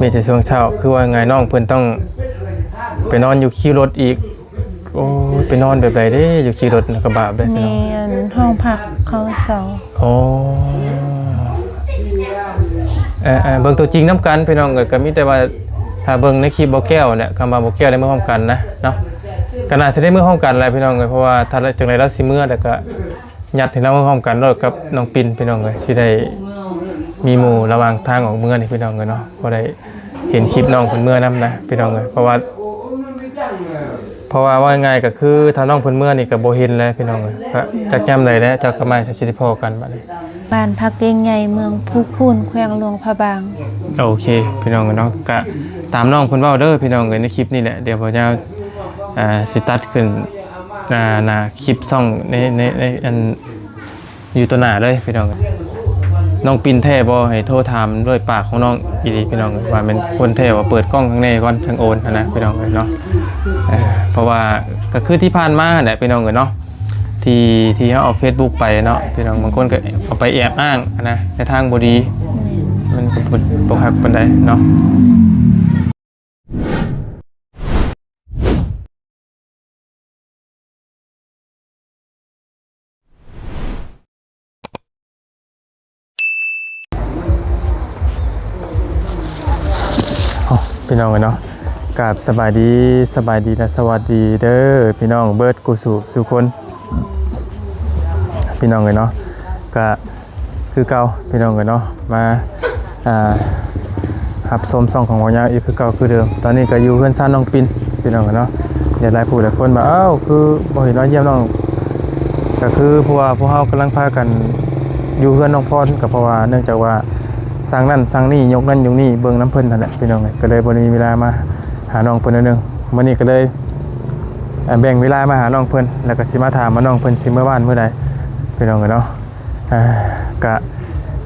ມີແຕ່ຊ່ວງເຊົ້າ ຄືວ່າງ່າຍນ້ອງເພິ່ນຕ້ອງໄປນອນຢູ່ຄິວລົດອີກ. ໂອ້ຍ ໄປນອນແບບໃດເດ້ ຢູ່ຄິວລົດນະ ກະບາບເດ້ພີ່ນ້ອງ. ແມ່ນ ຫ້ອງພັກເຂົາເຊົ່າ. ອໍ ເອີໆ ເບິ່ງຕົວຈິງນຳກັນພີ່ນ້ອງເອີຍ. ກະມີແຕ່ວ່າຖ້າເບິ່ງໃນຄລິບບໍ່ແກ້ວແຫຼະ ຄຳວ່າບໍ່ແກ້ວໄດ້ເມືອພ້ອມກັນນະເນາະ ກະໜ້າຊິໄດ້ເມືອພ້ອມກັນແຫຼະພີ່ນ້ອງເອີຍ. ເພາະວ່າຖ້າຈັ່ງໃດລາວຊິເມືອ ແລ້ວກະ ຍັດໃຫ້ລາວເມືອພ້ອມກັນໂລດກັບນ້ອງປິນພີ່ນ້ອງເອີຍ. ຊິໄດ້ມີໝູ່ລະຫວ່າງທາງອອກເມືອນີ້ພີ່ນ້ອງເອີຍເນາະ ພໍໄດ້ເຫັນຄລິບນ້ອງເພິ່ນເມືອນຳນະພີ່ນ້ອງເອີຍ. ເພາະວ່າ ເພາະວ່າເວົ້າງ່າຍໆ ກະຄືຖ້ານ້ອງເພິ່ນເມືອນີ້ກະບໍ່ເຫັນແລ້ວພີ່ນ້ອງເອີຍ. ກະຈັກຍາມໃດແລ້ວ ຈັກກະມາຊິໄດ້ພໍ້ກັນບາດນີ້. ບ້ານຜັກແຍງໃຫຍ່ ເມືອງພູຄູນ ແຂວງຫຼວງພະບາງ. ໂອເຄພີ່ນ້ອງເອີຍເນາະ ກະຕາມນ້ອງເພິ່ນເວົ້າເດີພີ່ນ້ອງເອີຍ. ໃນຄລິບນີ້ແຫຼະ ດຽວບ່າວຍາວ ອ່າ ຊິຕັດຂຶ້ນ ໜ້າ ໜ້າຄລິບຊ່ອງ ໃນ ໃນ ໃນ ອັນ ຢູ່ຕໍ່ໜ້າເລີຍພີ່ນ້ອງ. ນ້ອງປິນແທ້ບໍ່ ໃຫ້ໂທຖາມດ້ວຍປາກຂອງນ້ອງອີ່ຫຼີພີ່ນ້ອງ ວ່າແມ່ນຄົນແທ້ບໍ່. ເປີດກ້ອງຂ້າງໃນກ່ອນ ຈັ່ງໂອນຫັ້ນນະພີ່ນ້ອງເອີຍເນາະ. ເອີ ເພາະວ່າກະຄືທີ່ຜ່ານມາຫັ້ນແຫຼະພີ່ນ້ອງເອີຍເນາະ ທີ່ ທີ່ເຮົາເອົາເຟສບຸກໄປເນາະພີ່ນ້ອງ ບາງຄົນກະເອົາໄປແອບອ້າງຫັ້ນນະ ໃນທາງບໍ່ດີ ມັນກະບໍ່ ບໍ່ຄັກປານໃດເນາະ. ເອົ້າ ພີ່ນ້ອງເອີຍເນາະ ກາບສະບາຍດີ ສະບາຍດີ ແລະ ສະຫວັດດີເດີພີ່ນ້ອງເບິດກູສູ່ສູ່ຄົນ ພີ່ນ້ອງເອີຍເນາະ. ກະ ຄືເກົ່າພີ່ນ້ອງເອີຍເນາະ ມາ ອ່າ ຮັບຊົມຊ່ອງຂອງບ່າວຍາວອີກຄືເກົ່າຄືເດີມ. ຕອນນີ້ກະຢູ່ເຮືອນຊານນ້ອງປິນພີ່ນ້ອງເອີຍເນາະ. ຫຼາຍຜູ້ຫຼາຍຄົນວ່າ ເອົ້າ ຄືບໍ່ເຫັນມາຢ້ຽມນ້ອງ ກະຄືເພາະວ່າພວກເຮົາກຳລັງພາກັນຢູ່ເຮືອນນ້ອງພອນ ກະເພາະວ່າເນື່ອງຈາກວ່າສ້າງນັ້ນສ້າງນີ້ ຍົກນັ້ນຍົກນີ້ ເບິ່ງນຳເພິ່ນຫັ້ນແຫຼະພີ່ນ້ອງເອີຍ ກະເລີຍບໍ່ໄດ້ມີເວລາມາຫານ້ອງເພິ່ນໜ້ອຍໜຶ່ງ. ມື້ນີ້ກະເລີຍ ອ່າ ແບ່ງເວລາມາຫານ້ອງເພິ່ນ ແລ້ວກະຊິມາຖາມວ່ານ້ອງເພິ່ນຊິເມືອບ້ານມື້ໃດພີ່ນ້ອງເອີຍເນາະ. ອ່າ ກະ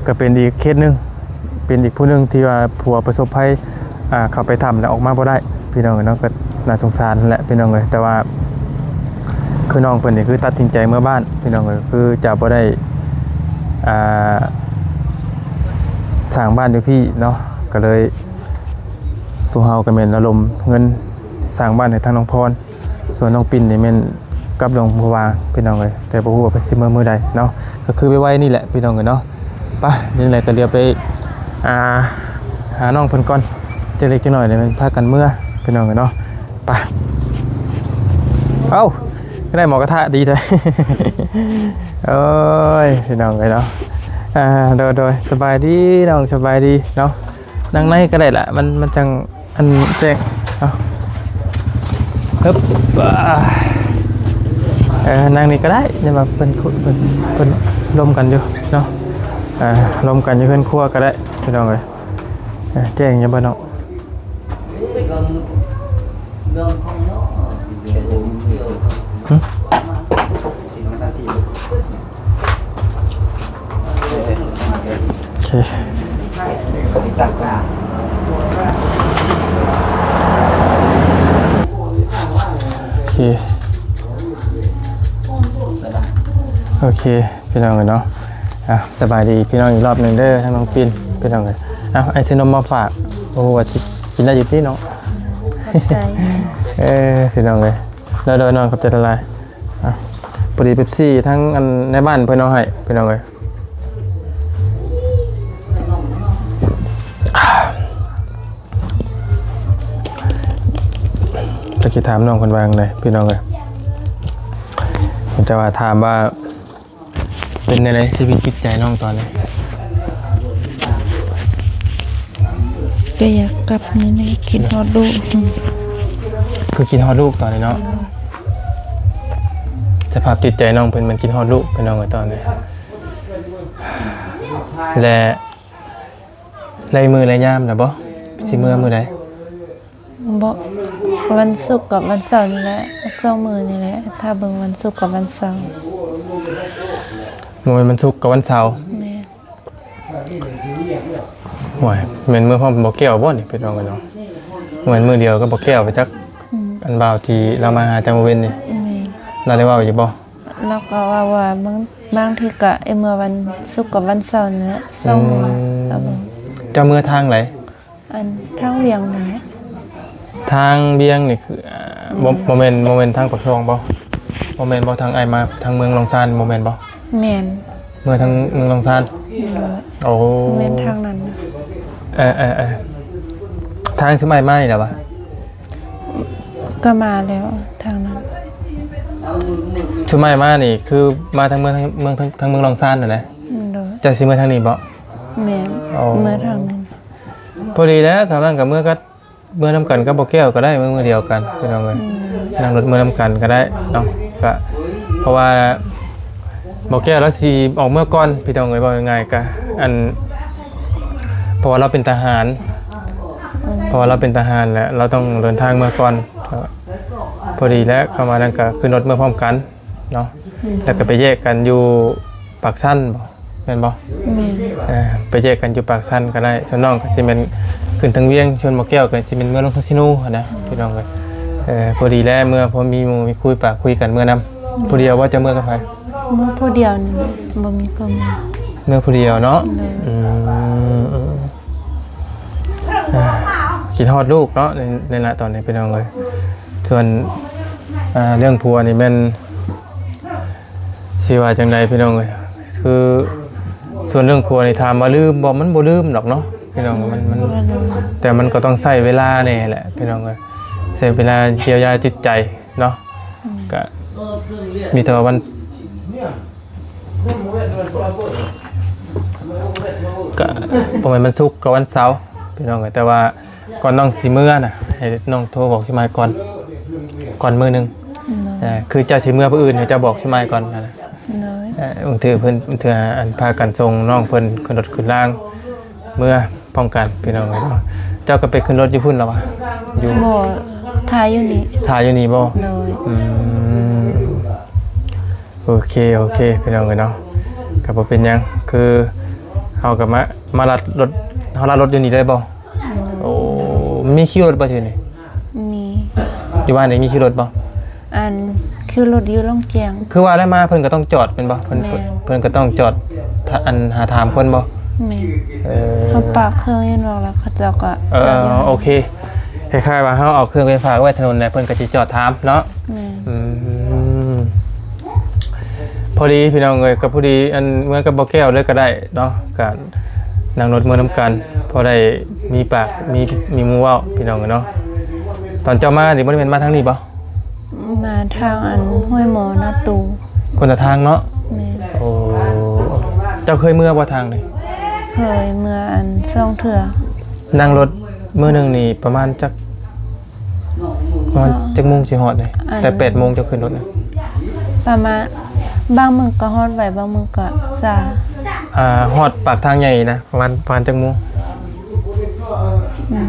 ກະເປັນອີກເຄສໜຶ່ງ ເປັນອີກຜູ້ໜຶ່ງທີ່ວ່າຜົວປະສົບໄພ ອ່າ ເຂົ້າໄປຖ້ຳແລ້ວອອກມາບໍ່ໄດ້ພີ່ນ້ອງເອີຍເນາະ. ກະໜ້າສົງສານຫັ້ນແຫຼະພີ່ນ້ອງເອີຍ ແຕ່ວ່າຄືນ້ອງເພິ່ນນີ້ຄືຕັດສິນໃຈເມືອບ້ານພີ່ນ້ອງເອີຍ ຄືຈະບໍ່ໄດ້ ອ່າ ສ້າງບ້ານຢູ່ພີ້ເນາະ. ກະເລີຍພວກເຮົາກະແມ່ນລະດົມເງິນສ້າງບ້ານໃຫ້ທາງນ້ອງພອນ ສ່ວນນ້ອງປິນນີ້ແມ່ນກັບຫຼວງພະບາງພີ່ນ້ອງເອີຍ ແຕ່ບໍ່ຮູ້ວ່າເພິ່ນຊິເມືອມື້ໃດເນາະ. ກະຄືໄວໆນີ້ແຫຼະພີ່ນ້ອງເອີຍເນາະ. ປະ ຈັ່ງໃດກະດຽວໄປ ອ່າ ຫານ້ອງເພິ່ນກ່ອນ ຈັກເລັກຈັກໜ້ອຍແລ້ວແມ່ນພາກັນເມືອພີ່ນ້ອງເອີຍເນາະ. ປະ ເອົ້າ ໄດ້ໝູກະທະດີແທ້ ໂອ້ຍ ພີ່ນ້ອງເອີຍເນາະ. ອ່າ ໂດຍໆ ສະບາຍດີນ້ອງ ສະບາຍດີເນາະ. ນັ່ງໃນກະໄດ້ລະ ມັນ ມັນຈັ່ງ ອັນແຈ້ງເນາະ. ຮຶບ ອ່າ ເອີ ນັ່ງນີ້ກະໄດ້ ນີ້ວ່າເພິ່ນຄຸ ເພິ່ນ ເພິ່ນລົມກັນຢູ່ເນາະ. ອ່າ ລົມກັນຢູ່ເຮືອນຄົວກະໄດ້ພີ່ນ້ອງເອີຍ. ອ່າ ແຈ້ງຢູ່ບໍ່ນ້ອງ? ຫຶ? ໂອເຄ ໂອເຄ ໂອເຄ ພີ່ນ້ອງເອີຍເນາະ. ອ່ະ ສະບາຍດີພີ່ນ້ອງອີກລອບໜຶ່ງເດີ ທາງນ້ອງປິນ ພີ່ນ້ອງເອີຍ. ເອົາ ອ້າຍຊື້ນົມມາຝາກ ບໍ່ຮູ້ວ່າຊິກິນໄດ້ຢູ່ຕິເນາະ. ຂອບໃຈ ເອີ ພີ່ນ້ອງເອີຍ ໂດຍໆ ນ້ອງ ຂອບໃຈຫຼາຍໆ. ອ່ະ ພໍດີເປັບຊີທາງອັນໃນບ້ານເພິ່ນເອົາໃຫ້ພີ່ນ້ອງເອີຍ. ຈັກຊິຖາມນ້ອງເພິ່ນວ່າຈັ່ງໃດພີ່ນ້ອງເອີຍ. ແຕ່ວ່າຖາມວ່າເປັນແນວໃດຊີວິດຈິດໃຈນ້ອງຕອນນີ້? ກະຢາກກັບນີ້ແຫຼະ ຄິດຮອດລູກ. ຄືຄິດຮອດລູກຕອນນີ້ເນາະ. ສະພາບຈິດໃຈນ້ອງເພິ່ນມັນຄິດຮອດລູກພີ່ນ້ອງເອີຍຕອນນີ້. ແລະ ໄດ້ມື້ໄດ້ຍາມແລ້ວບໍ່? ຊິເມືອມື້ໃດ? ບໍ່ ວັນສຸກກັບວັນເສົານີ້ແຫຼະ ສອງມື້ນີ້ແຫຼະ ຖ້າເບິ່ງວັນສຸກກັບວັນເສົາ. ບໍ່ແມ່ນວັນສຸກກັບວັນເສົາ? ແມ່ນ. ໂອ້ຍ ແມ່ນເມືອພ້ອມບໍ່ແກ້ວບໍ່ນີ້ ພີ່ນ້ອງເອີຍເນາະ? ແມ່ນມື້ດຽວກັບບໍ່ແກ້ວໄປຈັກ. ອືມ ອັນບ່າວທີ່ລາວມາຫາເຈົ້າມື້ເວັນນີ້. ແມ່ນ. ລາວໄດ້ເວົ້າຢູ່ບໍ່? ລາວກະເວົ້າວ່າບາງ ບາງທີກະເອາເມືອວັນສຸກກັບວັນເສົານີ້ແຫຼະ ສອງມື້. ອືມ ລາວເວົ້າ. ເຈົ້າເມືອທາງໃດ? ອັນ ທາງວຽງນັ້ນແຫຼະ. ທາງວຽງນີ້ຄື ອ່າ ບໍ່ ບໍ່ແມ່ນ ບໍ່ແມ່ນທາງປາກຊ່ອງບໍ່? ບໍ່ແມ່ນບໍ່? ທາງອ້າຍມາທາງເມືອງລອງຊານບໍ່ແມ່ນບໍ່? ແມ່ນ. ເມືອທາງເມືອງລອງຊານ? ໂດຍ. ໂອ້ ແມ່ນທາງນັ້ນ. ເອີໆໆ ທາງຊຸມອ້າຍມານີ້ແຫຼະວະ? ກໍມາແລ້ວທາງນັ້ນ. ຊຸມອ້າຍມານີ້ຄືມາທາງເມືອງ ທາງເມືອງ ທາງ ທາງເມືອງລອງຊານຫັ້ນນະ? ໂດຍ. ເຈົ້າຊິເມືອທາງນີ້ບໍ່? ແມ່ນ. ໂອ້ ເມືອທາງນັ້ນ. ພໍດີແລ້ວ ຖ້ານັ້ນກໍເມືອກັບ ເມືອນຳກັນກັບບໍ່ແກ້ວກໍໄດ້ ເມືອມື້ດຽວກັນພີ່ນ້ອງເອີຍ. ອືມ ນັ່ງລົດເມືອນຳກັນກໍໄດ້ເນາະ. ກະເພາະວ່າບໍ່ແກ້ວລາວຊິອອກເມືອກ່ອນພີ່ນ້ອງເອີຍ ເວົ້າງ່າຍໆ ກະ ອັນ ເພາະວ່າລາວເປັນທະຫານ. ອືມ ເພາະວ່າລາວເປັນທະຫານແຫຼະ ລາວຕ້ອງເດີນທາງເມືອກ່ອນ. ພໍດີແລ້ວ ຄຳວ່ານັ້ນກະຂຶ້ນລົດເມືອພ້ອມກັນເນາະ. ອືມ ແລ້ວກໍໄປແຍກກັນຢູ່ປາກຊັນບໍ່? ແມ່ນບໍ່? ແມ່ນ. ເອີ ໄປແຍກກັນຢູ່ປາກຊັນກໍໄດ້. ສ່ວນນ້ອງກໍຊິແມ່ນຂຶ້ນທາງວຽງ, ສ່ວນໝໍແກ້ວກໍຊິແມ່ນເມືອລົງທາງຊີໂນຫັ້ນນະ ພີ່ນ້ອງເອີຍ. ເອີ ພໍດີແຫຼະ ເມືອພໍມີໝູ່ມີຄຸຍ ປາກຄຸຍກັນເມືອນຳ. ຜູ້ດຽວບໍ່? ເຈົ້າເມືອກັບໃຜ? ເມືອຜູ້ດຽວນີ້ ບໍ່ມີຄວາມ ເມືອຜູ້ດຽວເນາະ. ໂດຍ. ອືມ ຄິດຮອດລູກເນາະ ໃນ ໃນລະຕອນນີ້ ພີ່ນ້ອງເອີຍ. ສ່ວນ ອ່າ ເລື່ອງຜົວນີ້ແມ່ນ ຊິວ່າຈັ່ງໃດພີ່ນ້ອງເອີຍ ຄືສ່ວນເລື່ອງຜົວນີ້ ຖາມວ່າລືມບໍ່? ມັນບໍ່ລືມດອກເນາະພີ່ນ້ອງ. ມັນ ມັນ ແຕ່ມັນກໍຕ້ອງໃຊ້ເວລາແດ່ແຫຼະພີ່ນ້ອງເອີຍ ໃຊ້ເວລາຢຽວຢາຈິດໃຈເນາະ. ອືມ ກະມີແຕ່ວ່າວັນ ກະບໍ່ແມ່ນວັນສຸກກໍວັນເສົາພີ່ນ້ອງເອີຍ. ແຕ່ວ່າ ກ່ອນນ້ອງຊິເມືອນະ ໃຫ້ນ້ອງໂທບອກຊິມາກ່ອນ ກ່ອນມື້ໜຶ່ງ. ໂດຍ. ເອີ ຄືເຈົ້າຊິເມືອມື້ອື່ນ ໃຫ້ເຈົ້າບອກຊິມາກ່ອນນະ. ໂດຍ. ເອີ ບາງເທື່ອເພິ່ນ ບາງເທື່ອ ອັນ ພາກັນສົ່ງນ້ອງເພິ່ນຂຶ້ນລົດຂຶ້ນລາງເມືອພ້ອມກັນ ພີ່ນ້ອງເອີຍເນາະ. ເຈົ້າກໍໄປຂຶ້ນລົດຢູ່ພຸ້ນລະວະ? ຢູ່ ບໍ່ ຖ້າຢູ່ນີ້. ຖ້າຢູ່ນີ້ບໍ່? ໂດຍ. ອືມ ໂອເຄ ໂອເຄ ພີ່ນ້ອງເອີຍເນາະ ກໍບໍ່ເປັນຫຍັງ. ຄືເຮົາກໍມາ ມາລັດລົດ ເຮົາລັດລົດຢູ່ນີ້ເລີຍບໍ່? ໂດຍ. ໂອ້ ມີຄິວລົດບໍ່ທີ່ນີ້? ມີ. ຢູ່ບ້ານນີ້ມີຄິວລົດບໍ່? ອັນ ຄິວລົດຢູ່ໂລງແກ້ງ. ຄືວ່າແລ້ວມາເພິ່ນກໍຕ້ອງຈອດແມ່ນບໍ່? ເພິ່ນ ແມ່ນ. ເພິ່ນກໍຕ້ອງຈອດ ຖ້າ ອັນ ຫາຖາມຄົນບໍ່? ແມ່ນ. ເອີ ເຮົາປາກເຄື່ອງຢູ່ນອກແລ້ວ ເຂົາເຈົ້າກໍ ເອີ ຈອດຢູ່. ໂອເຄ ຄ້າຍໆວ່າເຮົາເອົາເຄື່ອງໄປຝາກໄວ້ຖະໜົນແລ້ວ ເພິ່ນກໍຊິຈອດຖາມເນາະ. ແມ່ນ. ອືມ ພໍດີພີ່ນ້ອງເອີຍ ກໍພໍດີ ອັນ ເມືອກັບບໍ່ແກ້ວເລີຍກໍໄດ້ເນາະ ກະນັ່ງລົດເມືອນຳກັນ ພໍໄດ້ມີປາກ ມີ ມີໝູ່ເວົ້າ ພີ່ນ້ອງເອີຍເນາະ. ຕອນເຈົ້າມານີ້ ບໍ່ໄດ້ແມ່ນມາທາງນີ້ບໍ່? ມາທາງ ອັນ ຫ້ວຍໝໍ ນາຕູ. ຄົນລະທາງເນາະ. ແມ່ນ. ໂອ້ ເຈົ້າເຄີຍເມືອບໍ່ທາງນີ້? ເຄີຍເມືອ ອັນ ສອງເທື່ອ. ນັ່ງລົດມື້ໜຶ່ງນີ້ປະມານຈັກ ປະມານຈັກໂມງຊິຮອດນີ້? ອັນ ແຕ່ແປດໂມງເຈົ້າຂຶ້ນລົດນະ? ປະມານ ບາງມື້ກໍຮອດໄວ ບາງມື້ກໍຊ້າ. ອ່າ ຮອດປາກທາງໃຫຍ່ນະ ປະມານ ປະມານຈັກໂມງ? ອືມ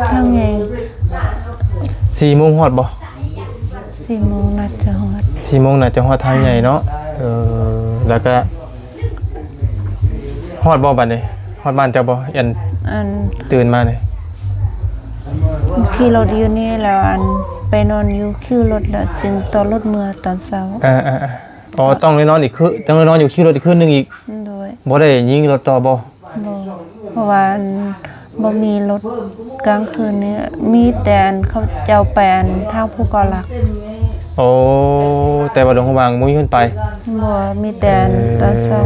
ທາງໃຫຍ່ ສີ່ໂມງຮອດບໍ່? ສີ່ໂມງໜ້າຈະຮອດ. ສີ່ໂມງໜ້າຈະຮອດທາງໃຫຍ່ເນາະ. ເອີ ແລ້ວກະ ຮອດບໍ່ບັດນີ້? ຮອດບ້ານເຈົ້າບໍ່? ອັນ ອັນ ຕື່ນມານີ້ ຂີ່ລົດຢູ່ນີ້ແລ້ວ ອັນ ໄປນອນຢູ່ຄິວລົດ ແລ້ວຈຶ່ງຕໍ່ລົດເມືອຕອນເຊົ້າ. ເອີໆໆ ອໍ ຕ້ອງໄດ້ນອນອີກຄື ຕ້ອງໄດ້ນອນຢູ່ຄິວລົດອີກຄືນໜຶ່ງອີກ. ໂດຍ. ບໍ່ໄດ້ຍິງລົດຕໍ່ບໍ່? ບໍ່ ເພາະວ່າ ອັນ ບໍ່ມີລົດກາງຄືນນີ້ ມີແຕ່ ອັນ ເຂົາເຈົ້າໄປ ອັນ ທາງພູເກົ້າຫຼັກ. ໂອ້ ແຕ່ວ່າດອງຫວາງບໍ່ມີຄົນໄປ? ບໍ່ ມີແຕ່ ເອີ ຕອນເຊົ້າ.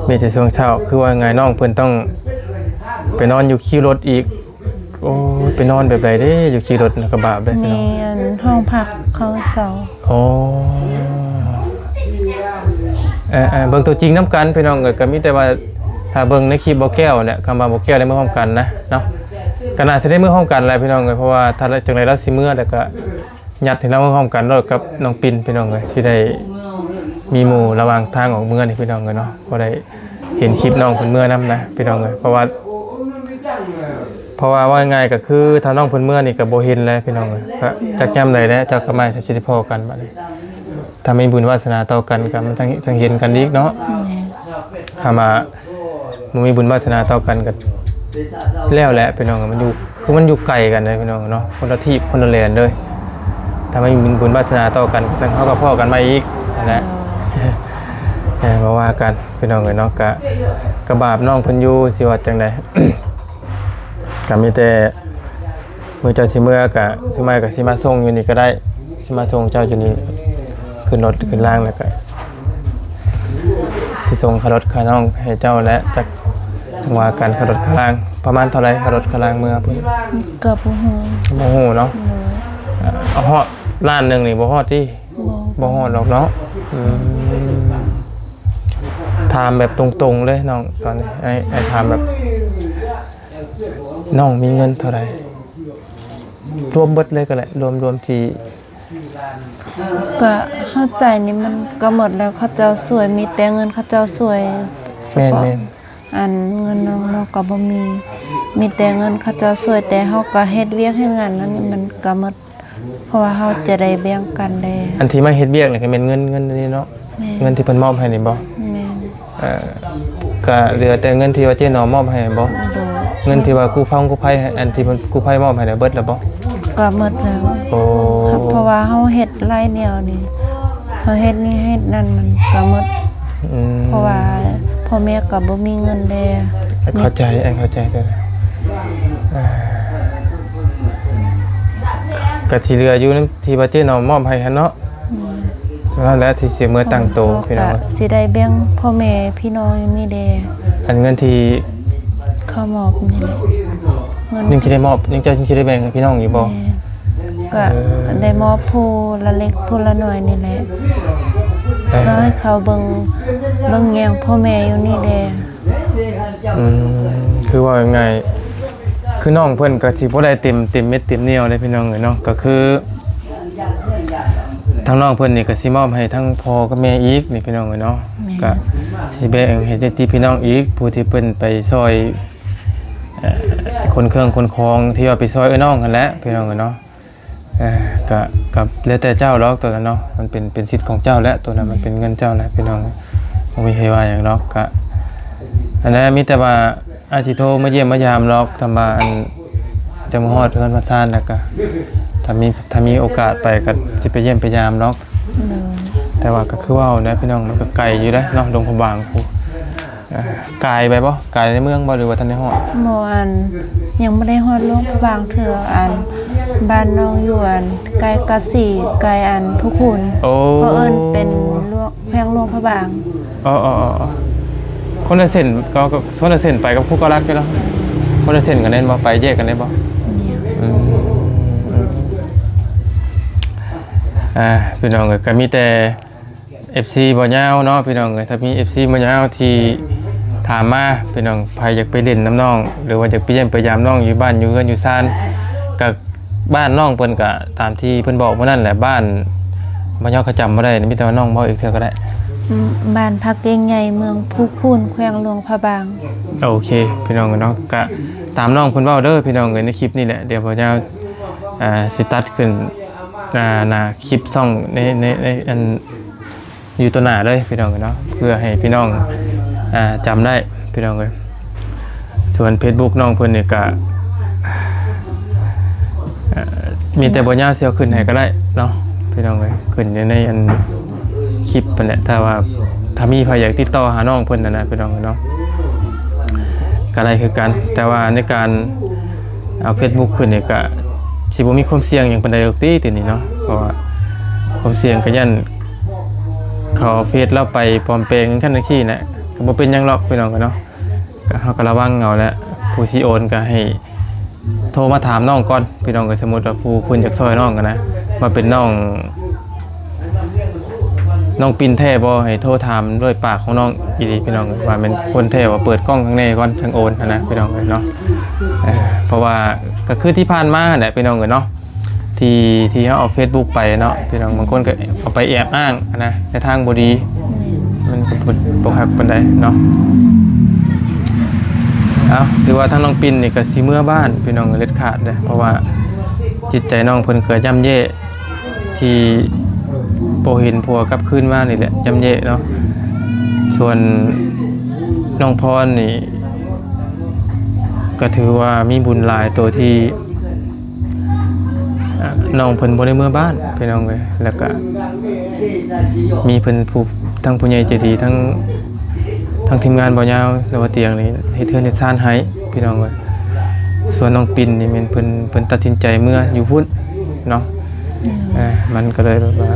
ມີແຕ່ຊ່ວງເຊົ້າ ຄືວ່າງ່າຍ ນ້ອງເພິ່ນຕ້ອງໄປນອນຢູ່ຄິວລົດອີກ. ໂອ້ຍ ໄປນອນແບບໃດເດ້ ຢູ່ຂີ່ລົດນະ ກະບາບເດ້ພີ່ນ້ອງ. ມີອັນຫ້ອງພັກເຂົາເຊົ່າ. ອໍ ເອີໆ ເບິ່ງຕົວຈິງນຳກັນພີ່ນ້ອງເອີຍ. ກະມີແຕ່ວ່າຖ້າເບິ່ງໃນຄລິບບໍ່ແກ້ວແຫຼະ ຄຳວ່າບໍ່ແກ້ວໄດ້ເມືອພ້ອມກັນນະເນາະ ກະໜ້າຊິໄດ້ເມືອພ້ອມກັນແຫຼະພີ່ນ້ອງເອີຍ. ເພາະວ່າຖ້າຈັ່ງໃດລາວຊິເມືອ ແລ້ວກະ ຍັດໃຫ້ລາວເມືອພ້ອມກັນໂລດກັບນ້ອງປິນພີ່ນ້ອງເອີຍ. ຊິໄດ້ມີໝູ່ລະຫວ່າງທາງອອກເມືອນີ້ພີ່ນ້ອງເອີຍເນາະ ພໍໄດ້ເຫັນຄລິບນ້ອງເພິ່ນເມືອນຳນະພີ່ນ້ອງເອີຍ. ເພາະວ່າ ເພາະວ່າເວົ້າງ່າຍໆ ກໍຄືຖ້ານ້ອງເພິ່ນເມືອນີ້ກໍບໍ່ເຫັນແລ້ວພີ່ນ້ອງເອີຍ. ກໍຈັກຍາມໃດແລ້ວ ຈັກກະມາຊິໄດ້ພໍ້ກັນບັດນີ້. ຖ້າມີບຸນວາສະໜາຕໍ່ກັນກໍມັນຈັ່ງ ຈັ່ງເຫັນກັນອີກເນາະ. ແມ່ນ. ຖ້າວ່າບໍ່ມີບຸນວາສະໜາຕໍ່ກັນກໍແລ້ວແຫຼະພີ່ນ້ອງ. ມັນຢູ່ ຄືມັນຢູ່ໄກກັນເດ້ພີ່ນ້ອງເນາະ ຄົນລະທີບຄົນລະແດນເລີຍ. ຖ້າມີບຸນວາສະໜາຕໍ່ກັນ ເຮົາກໍພໍ້ກັນໃໝ່ອີກຫັ້ນແຫຼະ. ໂດຍ. ເອີ ບໍ່ວ່າກັນພີ່ນ້ອງເອີຍເນາະ ກະ ກະບາບນ້ອງເພິ່ນຢູ່ ຊິວ່າຈັ່ງໃດ ກະມີແຕ່ມື້ເຈົ້າຊິເມືອ ກະ ສຸມາຍກະຊິມາສົ່ງຢູ່ນີ້ກະໄດ້ ຊິມາສົ່ງເຈົ້າຢູ່ນີ້ ຂຶ້ນລົດຂຶ້ນລາງ ແລ້ວກະຊິສົ່ງຄ່າລົດຄ່ານ້ອງໃຫ້ເຈົ້າແຫຼະ ຈັກ ຈັ່ງວ່າກັນ ຄ່າລົດຄ່າລາງ ປະມານເທົ່າໃດ ຄ່າລົດຄ່າລາງເມືອພຸ້ນ? ກະບໍ່ຮູ້ ບໍ່ຮູ້ເນາະ ໂດຍ ເອົາ ຮອດລ້ານໜຶ່ງນີ້ບໍ່ຮອດຕິ? ບໍ່ ບໍ່ຮອດດອກເນາະ ອືມ ຖາມແບບຕົງໆເລີຍນ້ອງ ຕອນນີ້ ອ້າຍ ອ້າຍຖາມແບບ ນ້ອງມີເງິນເທົ່າໃດ? ລວມເບິດເລີຍກໍໄດ້ ລວມ ລວມທີ່ ກະເຮົາໃຈນີ້ມັນກະໝົດແລ້ວ ເຂົາເຈົ້າຊ່ວຍ ມີແຕ່ເງິນເຂົາເຈົ້າຊ່ວຍ ແມ່ນໆ ສະເພາະອັນເງິນນ້ອງເນາະກະບໍ່ມີ ມີແຕ່ເງິນເຂົາເຈົ້າຊ່ວຍ ແຕ່ເຮົາກະເຮັດວຽກເຮັດງານນັ້ນ ມັນກະໝົດ ເພາະວ່າເຮົາຈະໄດ້ແບ່ງກັນແດ່. ອັນທີ່ມາເຮັດວຽກນີ້ກະແມ່ນເງິນ ເງິນນີ້ເນາະ? ແມ່ນ ເງິນທີ່ເພິ່ນມອບໃຫ້ນີ້ບໍ່? ແມ່ນ ເອີ ກະເຫຼືອແຕ່ເງິນທີ່ວ່າເຈ້ໜອມມອບໃຫ້ບໍ່? ໂດຍ ເງິນທີ່ວ່າກູ້ພອງກູ້ໄພ ອັນທີ່ເພິ່ນກູ້ໄພມອບໃຫ້ນະ ເບິດແລ້ວບໍ່? ກະໝົດແລ້ວ ໂອ້ ເພາະວ່າເຮົາເຮັດຫຼາຍແນວນີ້ ເຮົາເຮັດນີ້ເຮັດນັ້ນ ມັນກະໝົດ ອືມ ເພາະວ່າພໍ່ແມ່ກະບໍ່ມີເງິນແດ່ ເຂົ້າໃຈ ເຂົ້າໃຈເດີ ເອີ ກະຊິເຫຼືອຢູ່ນຳທີ່ວ່າເຈ້ໜອມມອບໃຫ້ຫັ້ນເນາະ. ອືມ ເທົ່ານັ້ນແຫຼະທີ່ຊິເມືອຕັ້ງໂຕ ເຮົາກະ ພີ່ນ້ອງ ຊິໄດ້ແບ່ງພໍ່ແມ່ພີ່ນ້ອງຢູ່ນີ້ແດ່ ອັນເງິນທີ່ເຂົາມອບນີ້ແຫຼະ ເງິນຍັງຊິໄດ້ມອບ ຍັງ ເຈົ້າຍັງຊິໄດ້ແບ່ງໃຫ້ພີ່ນ້ອງອີກບໍ່? ແມ່ນ ກະ ເອີ ໄດ້ມອບຜູ້ລະເລັກຜູ້ລະໜ້ອຍນີ້ແຫຼະ ເອີ ເພື່ອໃຫ້ເຂົາເບິ່ງ ເບິ່ງແຍງພໍ່ແມ່ຢູ່ນີ້ແດ່. ອືມ ຄືເວົ້າງ່າຍໆ ຄືນ້ອງເພິ່ນກະຊິບໍ່ໄດ້ເຕັມ ເຕັມເມັດເຕັມໜ່ຽວເດ້ພີ່ນ້ອງເອີຍເນາະ ກະຄື ທາງນ້ອງເພິ່ນນີ້ກະຊິມອບໃຫ້ທັງພໍ່ກັບແມ່ອີກນີ້ພີ່ນ້ອງເອີຍເນາະ ແມ່ນ ກະຊິແບ່ງໃຫ້ຍາດຕິພີ່ນ້ອງອີກ ຜູ້ທີ່ເພິ່ນໄປຊ່ອຍ ເອີ ຂົນເຄື່ອງຂົນຂອງ ທີ່ວ່າໄປຊ່ອຍເອື້ອຍນ້ອງຫັ້ນແຫຼະພີ່ນ້ອງເອີຍເນາະ ເອີ ກະ ກະແລ້ວແຕ່ເຈົ້າດອກໂຕນັ້ນເນາະ ມັນເປັນ ເປັນສິດຂອງເຈົ້າແຫຼະ ໂຕນັ້ນມັນເປັນເງິນເຈົ້າແຫຼະພີ່ນ້ອງ ບໍ່ມີໃຜວ່າຫຍັງດອກ ກະ ອັນນັ້ນມີແຕ່ວ່າ ອາດຊິໂທມາຢ້ຽມມາຢາມດອກ ຖ້າວ່າອັນ ຈະມາຮອດເຮືອນຮອດຊານແລ້ວກະ ຖ້າມີ ຖ້າມີໂອກາດໄປກະຊິໄປຢ້ຽມໄປຢາມດອກ ໂດຍ ແຕ່ວ່າກະຄືເວົ້າແຫຼະພີ່ນ້ອງ ມັນກະໄກຢູ່ເດ້ເນາະ ຫຼວງພະບາງພຸ້ນ ເອີ ກາຍໄປບໍ່? ກາຍໃນເມືອງບໍ່ ຫຼືວ່າທັນໄດ້ຮອດ? ບໍ່ ອັນ ຍັງບໍ່ໄດ້ຮອດຫຼວງພະບາງເທື່ອ ອັນ ບ້ານນ້ອງຢູ່ ອັນ ໃກ້ກາສີ ໃກ້ ອັນ ພູຄູນ ໂອ້ ເຂົາເອີ້ນເປັນຫຼວງ ແຂວງຫຼວງພະບາງ ອໍໆໆໆ ຄົນລະເສັ້ນ ກໍ ກໍຄົນລະເສັ້ນໄປກັບພູເກົ້າຫຼັກຢູ່ເນາະ ຄົນລະເສັ້ນກັນແມ່ນບໍ່? ໄປແຍກກັນໄດ້ບໍ່? ອືມ ອືມ ອ່າ ພີ່ນ້ອງເອີຍ ກໍມີແຕ່ ເອັຟຊີ ບໍ່ຍາວເນາະ ພີ່ນ້ອງເອີຍ ຖ້າມີ ເອັຟຊີ ບໍ່ຍາວທີ່ຖາມມາ ພີ່ນ້ອງ ໃຜຢາກໄປຫຼິ້ນນຳນ້ອງ ຫຼືວ່າຢາກໄປຢ້ຽມໄປຢາມນ້ອງຢູ່ບ້ານຢູ່ເຮືອນຢູ່ຊານ ກໍ ບ້ານນ້ອງເພິ່ນກະຕາມທີ່ເພິ່ນບອກມື້ນັ້ນແຫຼະ ບ້ານ ບ້ານເຮົາກະຈຳບໍ່ໄດ້ ມີແຕ່ວ່ານ້ອງເວົ້າອີກເທື່ອກະໄດ້ ອືມ ບ້ານພະເກັງໃຫຍ່ ເມືອງພູຄູນ ແຂວງຫຼວງພະບາງ ໂອເຄ ພີ່ນ້ອງເນາະ ກະຕາມນ້ອງເພິ່ນເວົ້າເດີພີ່ນ້ອງເອີຍ ໃນຄລິບນີ້ແຫຼະ ດຽວບ່າວຍາວ ອ່າ ຊິຕັດຂຶ້ນ ໜ້າ ໜ້າຄລິບຊ່ອງ ໃນ ໃນ ໃນ ອັນ ຢູ່ຕໍ່ໜ້າເລີຍພີ່ນ້ອງເນາະ ເພື່ອໃຫ້ພີ່ນ້ອງ ອ່າ ຈຳໄດ້ພີ່ນ້ອງເອີຍ ສ່ວນເຟສບຸກນ້ອງເພິ່ນນີ້ກະ ເອີ ມີແຕ່ບໍ່ຍາວຊິເອົາຂຶ້ນໃຫ້ກະໄດ້ເນາະ ພີ່ນ້ອງເອີຍ ຂຶ້ນຢູ່ໃນອັນຄລິບຫັ້ນແຫຼະ ຖ້າວ່າ ຖ້າມີໃຜຢາກຕິດຕໍ່ຫານ້ອງເພິ່ນຫັ້ນນະ ພີ່ນ້ອງເນາະ ກະໄດ້ຄືກັນ ແຕ່ວ່າໃນການ ເອົາເຟສບຸກຂຶ້ນນີ້ກະຊິບໍ່ມີຄວາມສ່ຽງຫຍັງປານໃດດອກຕິ ດຽວນີ້ເນາະ ເພາະວ່າຄວາມສ່ຽງກະຢ້ານເຂົາເອົາເຟສລາວໄປປອມແປງຈັ່ງຊັ້ນຈັ່ງຊີ້ນະ ກະບໍ່ເປັນຫຍັງດອກພີ່ນ້ອງເນາະ ກະເຮົາກະລະວັງເອົາແຫຼະ ຜູ້ຊິໂອນກະໃຫ້ໂທມາຖາມນ້ອງກ່ອນພີ່ນ້ອງ ກະສົມມຸດວ່າຜູ້ເພິ່ນຢາກຊ່ອຍນ້ອງຫັ້ນນະ ວ່າເປັນນ້ອງ ນ້ອງປິ່ນແທ້ບໍ່ ໃຫ້ໂທຖາມດ້ວຍປາກຂອງນ້ອງອີ່ຫຼີພີ່ນ້ອງ ວ່າແມ່ນຄົນແທ້ບໍ່ ເປີດກ້ອງຂ້າງໃນກ່ອນຈັ່ງໂອນຫັ້ນນະພີ່ນ້ອງເອີຍເນາະ ເອີ ເພາະວ່າກະຄືທີ່ຜ່ານມາຫັ້ນແຫຼະພີ່ນ້ອງເອີຍເນາະ ທີ່ ທີ່ເຮົາເອົາເຟສບຸກໄປເນາະ ພີ່ນ້ອງບາງຄົນກະເອົາໄປແອບອ້າງຫັ້ນນະ ໃນທາງບໍ່ດີ ແມ່ນ ມັນກະບໍ່ ບໍ່ຄັກປານໃດເນາະ ເອົາ ຖືວ່າທາງນ້ອງປິ່ນນີ້ກະຊິເມືອບ້ານພີ່ນ້ອງເດັດຂາດເດ້ ເພາະວ່າຈິດໃຈນ້ອງເພິ່ນກະຍ່ຳແຍ່ ທີ່ບໍ່ເຫັນຜົວກັບຄືນມານີ້ແຫຼະ ຍ່ຳແຍ່ເນາະ ສ່ວນນ້ອງພອນນີ້ ກໍຖືວ່າມີບຸນຫຼາຍໂຕທີ່ ອ່າ ນ້ອງເພິ່ນບໍ່ໄດ້ເມືອບ້ານພີ່ນ້ອງເອີຍ ແລ້ວກະມີເພິ່ນຜູ້ ທັງຜູ້ໃຫຍ່ໃຈດີ ທັງ ທັງທີມງານບໍ່ຍາວ ຫຼືວ່າຕຽງນີ້ ເຮັດເຮືອນເຮັດຊານໃຫ້ພີ່ນ້ອງເອີຍ. ສ່ວນນ້ອງປິນນີ້ແມ່ນເພິ່ນ ເພິ່ນຕັດສິນໃຈເມືອຢູ່ພຸ້ນເນາະ. ອືມ ເອີ ມັນກໍເລີຍແບບວ່າ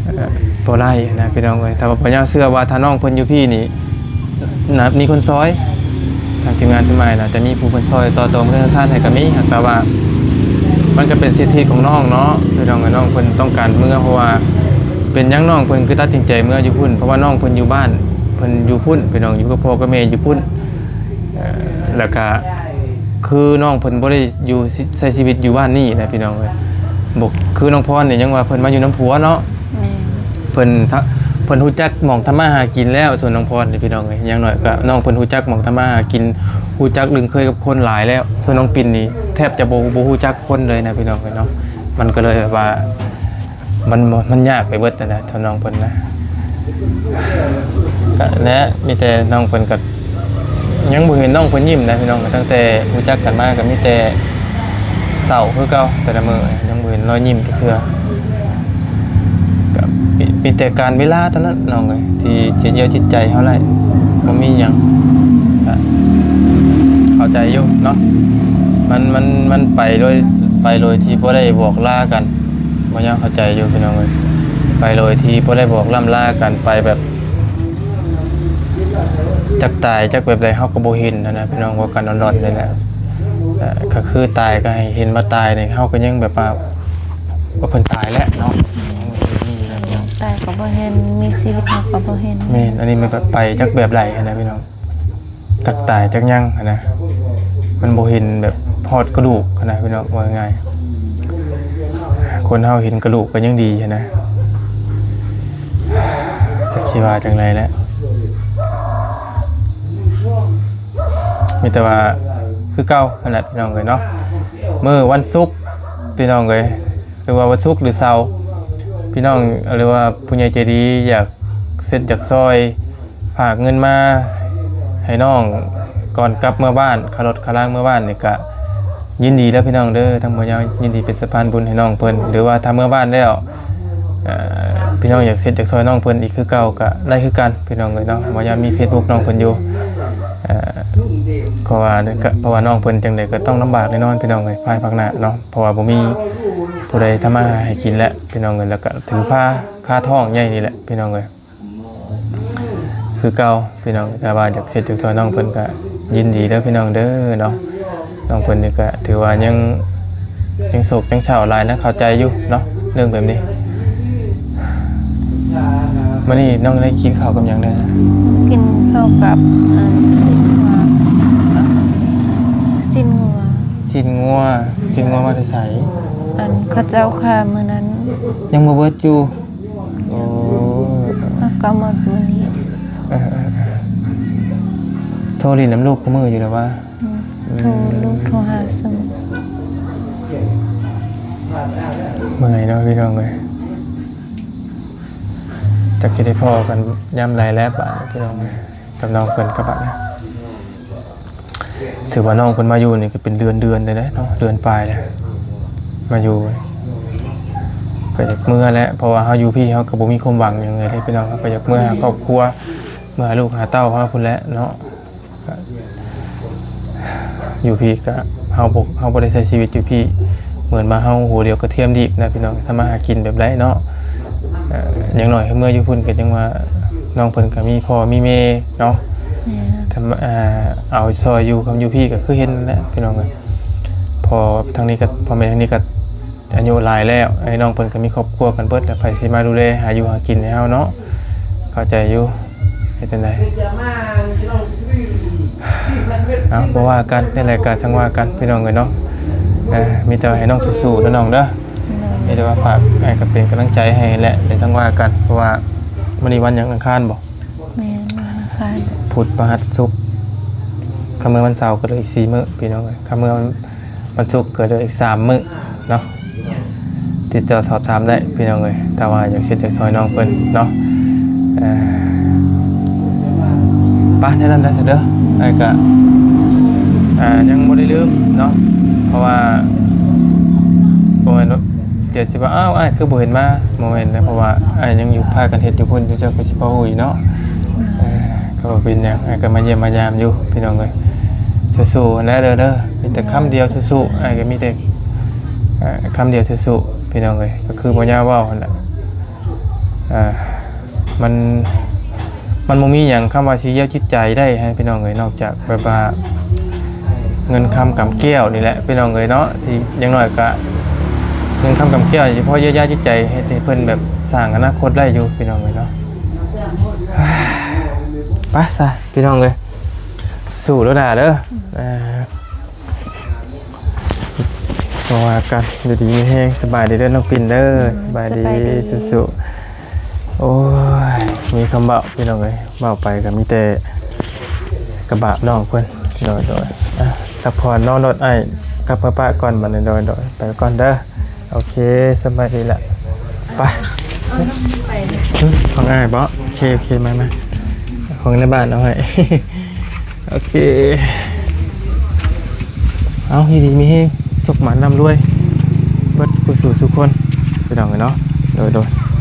ເອີ ບໍ່ໄດ້ນະພີ່ນ້ອງເອີຍ. ແຕ່ວ່າບໍ່ຍາວເຊື່ອວ່າຖ້ານ້ອງເພິ່ນຢູ່ພີ້ນີ້ ນະ ມີຄົນຊ່ອຍ ທາງທີມງານທີມງານນະ ຈະມີຜູ້ເພິ່ນຊ່ອຍຕໍ່ຕົງເລື່ອງທານໃຫ້ກໍມີ. ແຕ່ວ່າມັນກໍເປັນສິດທິຂອງນ້ອງເນາະ ຄືນ້ອງ ນ້ອງເພິ່ນຕ້ອງການເມືອ ເພາະວ່າເປັນຫຍັງນ້ອງເພິ່ນຄືຕັດສິນໃຈເມືອຢູ່ພຸ້ນ ເພາະວ່ານ້ອງເພິ່ນຢູ່ບ້ານ ເພິ່ນຢູ່ພຸ້ນ ພີ່ນ້ອງ ຢູ່ກັບພໍ່ກັບແມ່ຢູ່ພຸ້ນ. ເອີ ແລ້ວກະຄືນ້ອງເພິ່ນບໍ່ໄດ້ຢູ່ ໃຊ້ຊີວິດຢູ່ບ້ານນີ້ນະ ພີ່ນ້ອງເອີຍ. ບໍ່ຄືນ້ອງພອນນີ້ ຍັງວ່າເພິ່ນມາຢູ່ນຳຜົວເນາະ. ແມ່ນ ເພິ່ນ ເພິ່ນຮູ້ຈັກໝ່ອງທຳມາຫາກິນແລ້ວ ສ່ວນນ້ອງພອນນີ້ພີ່ນ້ອງເອີຍ ຢ່າງໜ້ອຍກໍນ້ອງເພິ່ນຮູ້ຈັກໝ່ອງທຳມາຫາກິນ ຮູ້ຈັກລຶ້ງເຄີຍກັບຄົນຫຼາຍແລ້ວ. ສ່ວນນ້ອງປິນນີ້ແທບຈະບໍ່ ບໍ່ຮູ້ຈັກຄົນເລີຍນະພີ່ນ້ອງເອີຍເນາະ. ມັນກໍເລີຍແບບວ່າ ມັນ ມັນຍາກໄປເບິດຫັ້ນນະ ຖ້ານ້ອງເພິ່ນນະ. ກະ ແລະ ມີແຕ່ນ້ອງເພິ່ນກໍ ຍັງບໍ່ເຫັນນ້ອງເພິ່ນຍິ້ມນະພີ່ນ້ອງ. ຕັ້ງແຕ່ຮູ້ຈັກກັນມາກໍມີແຕ່ເສົ້າຄືເກົ່າ ແຕ່ລະມື້ ຍັງບໍ່ເຫັນລອຍຍິ້ມຈັກເທື່ອ. ກໍມີ ມີແຕ່ການເວລາເທົ່ານັ້ນນ້ອງເອີຍ ທີ່ຈະຢຽວຈິດໃຈເຮົາໄດ້ ບໍ່ມີຫຍັງ. ກໍເຂົ້າໃຈຢູ່ເນາະ ມັນ ມັນ ມັນໄປໂດຍ ໄປໂດຍທີ່ບໍ່ໄດ້ບອກລາກັນ. ບໍ່ຍາກເຂົ້າໃຈຢູ່ພີ່ນ້ອງເອີຍ ໄປໂດຍທີ່ບໍ່ໄດ້ບອກລ່ຳລາກັນ ໄປແບບ ຈັກຕາຍຈັກແບບໃດເຮົາກໍບໍ່ເຫັນຫັ້ນນະພີ່ນ້ອງ ເວົ້າກັນດອນໆນີ້ແຫຼະ. ເອີ ກໍຄືຕາຍກໍໃຫ້ເຫັນວ່າຕາຍນີ້ ເຮົາກໍຍັງແບບວ່າ ວ່າເພິ່ນຕາຍແລ້ວເນາະ ຕາຍກໍບໍ່ເຫັນ ມີຊີວິດເຮົາກໍບໍ່ເຫັນ. ແມ່ນ ອັນນີ້ມັນແບບໄປຈັກແບບໃດຫັ້ນນະພີ່ນ້ອງ ຈັກຕາຍຈັກຫຍັງຫັ້ນນະ ມັນບໍ່ເຫັນແບບຮອດກະດູກຫັ້ນນະພີ່ນ້ອງ ເວົ້າງ່າຍໆ ຄົນເຮົາເຫັນກະດູກກໍຍັງດີຫັ້ນນະ. ຈັກຊິວ່າຈັ່ງໃດແຫຼະ ມີແຕ່ວ່າຄືເກົ່າຫັ້ນແຫຼະພີ່ນ້ອງເອີຍເນາະ. ມື້ວັນສຸກພີ່ນ້ອງເອີຍ ຫຼືວ່າວັນສຸກ ຫຼືເສົາ ພີ່ນ້ອງ ຫຼືວ່າຜູ້ໃຫຍ່ໃຈດີຢາກເຊັດຢາກຊ່ອຍ ຝາກເງິນມາໃຫ້ນ້ອງ ກ່ອນກັບເມືອບ້ານ ຄ່າລົດຄ່າລາເມືອບ້ານນີ້ກະຍິນດີເດີພີ່ນ້ອງເດີ. ທາງບໍ່ຍາວຍິນດີເປັນສະພານບຸນໃຫ້ນ້ອງເພິ່ນ ຫຼືວ່າຖ້າເມືອບ້ານແລ້ວ ເອີ ພີ່ນ້ອງຢາກເຊັດຢາກຊ່ອຍນ້ອງເພິ່ນອີກຄືເກົ່າກະໄດ້ຄືກັນພີ່ນ້ອງເອີຍເນາະ. ບໍ່ຍາວມີເຟສບຸກນ້ອງເພິ່ນຢູ່ ເອີ ເພາະວ່າ ເພາະວ່ານ້ອງເພິ່ນຈັ່ງໃດກໍຕ້ອງລຳບາກແນ່ນອນພີ່ນ້ອງເອີຍ ພາຍພາກໜ້າເນາະ ເພາະວ່າບໍ່ມີຜູ້ໃດທຳມາຫາໃຫ້ກິນແລ້ວພີ່ນ້ອງເອີຍ ແລ້ວກະຖືພາຄາທ້ອງໃຫຍ່ນີ້ແຫຼະພີ່ນ້ອງເອີຍ. ຄືເກົ່າພີ່ນ້ອງ ຖ້າວ່າຢາກເຮັດຢາກຊ່ອຍນ້ອງເພິ່ນກະຍິນດີເດີພີ່ນ້ອງເດີເນາະ. ນ້ອງເພິ່ນນີ້ກະຖືວ່າຍັງ ຍັງໂສກຍັງເສົ້າຫຼາຍນະ ເຂົ້າໃຈຢູ່ເນາະ ເລື່ອງແບບນີ້. ມື້ນີ້ນ້ອງໄດ້ກິນເຂົ້າກັບຫຍັງແດ່? ກິນເຂົ້າກັບ ອັນ ຊີ້ນງົວ ຊີ້ນງົວ ຊີ້ນງົວ ຊີ້ນງົວມາແຕ່ໃສ? ອັນ ເຂົາເຈົ້າຂ້າມື້ນັ້ນ ຍັງບໍ່ເບິດຢູ່. ໂອ້ ເຮົາກໍໝົດມື້ນີ້. ເອີໆ ໂທຫຼິ້ນນຳລູກຄູ່ມື້ຢູ່ແລ້ວວະ? ອືມ ໂທ ອືມ ລູກໂທຫາເສີມ. ເມື່ອຍເນາະພີ່ນ້ອງເອີຍ ຈັກຊິໄດ້ພໍ້ກັນຍາມໃດແລ້ວບາດນີ້ພີ່ນ້ອງເອີຍ ກັບນ້ອງເພິ່ນກັບບາດນີ້. ຖືວ່ານ້ອງເພິ່ນມາຢູ່ນີ້ກໍເປັນເດືອນໆ ເລີຍເນາະ ເດືອນປາຍແລ້ວ ມາຢູ່ ກໍຢາກເມືອແຫຼະ ເພາະວ່າເຮົາຢູ່ພີ້ເຮົາກໍບໍ່ມີຄວາມຫວັງຫຍັງເລີຍເດ້ພີ່ນ້ອງ. ເຮົາກໍຢາກເມືອຫາຄອບຄົວ ເມືອຫາລູກຫາເຕົ້າເຮົາພຸ້ນແຫຼະເນາະ. ກໍຢູ່ພີ້ກໍເຮົາບໍ່ ເຮົາບໍ່ໄດ້ໃຊ້ຊີວິດຢູ່ພີ້ ເໝືອນວ່າເຮົາຫົວດຽວກະທຽມດີບນະພີ່ນ້ອງ ທຳມາຫາກິນແບບໃດເນາະ. ຢ່າງໜ້ອຍເມື່ອຢູ່ພຸ້ນກໍຍັງວ່ານ້ອງເພິ່ນກໍມີພໍ່ມີແມ່ເນາະ ແມ່ນ ທຳ ເອົາຊ່ອຍຢູ່. ຄຳຢູ່ພີ້ກໍຄືເຫັນແຫຼະພີ່ນ້ອງເອີຍ ພໍ່ທາງນີ້ກໍ ພໍ່ແມ່ທາງນີ້ກໍອາຍຸຫຼາຍແລ້ວ ອ້າຍນ້ອງເພິ່ນກໍມີຄອບຄົວກັນເບິດແລ້ວ ໃຜຊິມາດູແລຫາຢູ່ຫາກິນໃຫ້ເຮົາເນາະ. ເຂົ້າໃຈຢູ່ ເຮັດຈັ່ງໃດ ເອົາ ບໍ່ວ່າກັນ ແນວໃດກໍຈັ່ງວ່າກັນພີ່ນ້ອງເອີຍເນາະ. ເອີ ມີແຕ່ວ່າໃຫ້ນ້ອງສູ້ໆ ເດີນ້ອງເດີ ໂດຍ ມີແຕ່ວ່າຝາກ ອ້າຍກໍເປັນກຳລັງໃຈໃຫ້ແຫຼະ ແລ້ວຈັ່ງວ່າກັນ ເພາະວ່າມື້ນີ້ວັນຫຍັງ ອັງຄານບໍ? ແມ່ນ ວັນອັງຄານ ພຸດ ພະຫັດ ສຸກ ຄັນເມື່ອວັນເສົາກໍເຫຼືອອີກສີ່ມື້ພີ່ນ້ອງເອີຍ ຄັນເມື່ອວັນສຸກກໍເຫຼືອອີກສາມມື້ເນາະ. ຕິດຕໍ່ສອບຖາມໄດ້ພີ່ນ້ອງເອີຍ ຖ້າວ່າຢາກເຮັດຢາກຊ່ອຍນ້ອງເພິ່ນເນາະ. ເອີ ໄປ ແນວນັ້ນໄດ້ຊະເດີ ອ້າຍກະ ອ່າ ຍັງບໍ່ໄດ້ລືມເນາະ ເພາະວ່າບໍ່ແມ່ນວ່າ ດຽວຊິວ່າ ອ້າວ ອ້າຍຄືບໍ່ເຫັນມາ. ບໍ່ແມ່ນນະ ເພາະວ່າອ້າຍຍັງຢູ່ພາກັນເຮັດຢູ່ພຸ້ນ ເຈົ້າກໍຊິພໍຮູ້ເນາະ. ເອີ ກໍບໍ່ເປັນຫຍັງ ອ້າຍກໍມາຢ້ຽມມາຢາມຢູ່ ພີ່ນ້ອງເອີຍ. ສູ້ໆ ຫັ້ນແຫຼະເດີ ມີແຕ່ຄຳດຽວ ສູ້ໆ. ອ້າຍກໍມີແຕ່ ເອີ ຄຳດຽວ ສູ້ໆ ພີ່ນ້ອງເອີຍ. ກໍຄືບໍ່ຍາວເວົ້າຫັ້ນແຫຼະ ເອີ ມັນ ມັນບໍ່ມີຫຍັງຄຳວ່າຊິຢຽວຈິດໃຈໄດ້ໃຫ້ພີ່ນ້ອງເອີຍ ນອກຈາກແບບວ່າເງິນຄຳກຳແກ້ວນີ້ແຫຼະ ພີ່ນ້ອງເອີຍເນາະ. ທີ່ຢ່າງໜ້ອຍກະເງິນຄຳກຳແກ້ວຊິພໍຢຽວຢາຈິດໃຈ ເຮັດໃຫ້ເພິ່ນແບບສ້າງອະນາຄົດໄດ້ຢູ່ ພີ່ນ້ອງເອີຍເນາະ. ໄປຊະ ພີ່ນ້ອງເອີຍ ສູ້ແລ້ວນະເດີ. ອ່າ ບໍ່ວ່າກັນ ຢູ່ດີມີແຮງ. ສະບາຍດີເດີນ້ອງປິນເດີ ສະບາຍດີ ສະບາຍດີ ສູ້ໆ. ໂອ້ຍ ມີຄຳເວົ້າພີ່ນ້ອງເອີຍ ເວົ້າໄປກໍມີແຕ່ກະບາບນ້ອງເພິ່ນ. ໂດຍໆ ອ່ະ ພັກຜ່ອນນອນໂລດ ອ້າຍກັບເມືອປະກ່ອນບັດນີ້. ໂດຍໆ ໄປກ່ອນເດີ. ໂອເຄ ສະບາຍດີລະ ໄປ. ຫຶ ຂອງອ້າຍບໍ? ໂອເຄ ໂອເຄ ມາໆ ຂອງໃນບ້ານເອົາໃຫ້. ໂອເຄ ເອົາ ຢູ່ດີມີແຮງ ສຸກໝານລ່ຳລວຍເບິດຄູ່ສູ່ທຸກຄົນ ພີ່ນ້ອງເອີຍເນາະ. ໂດຍໆ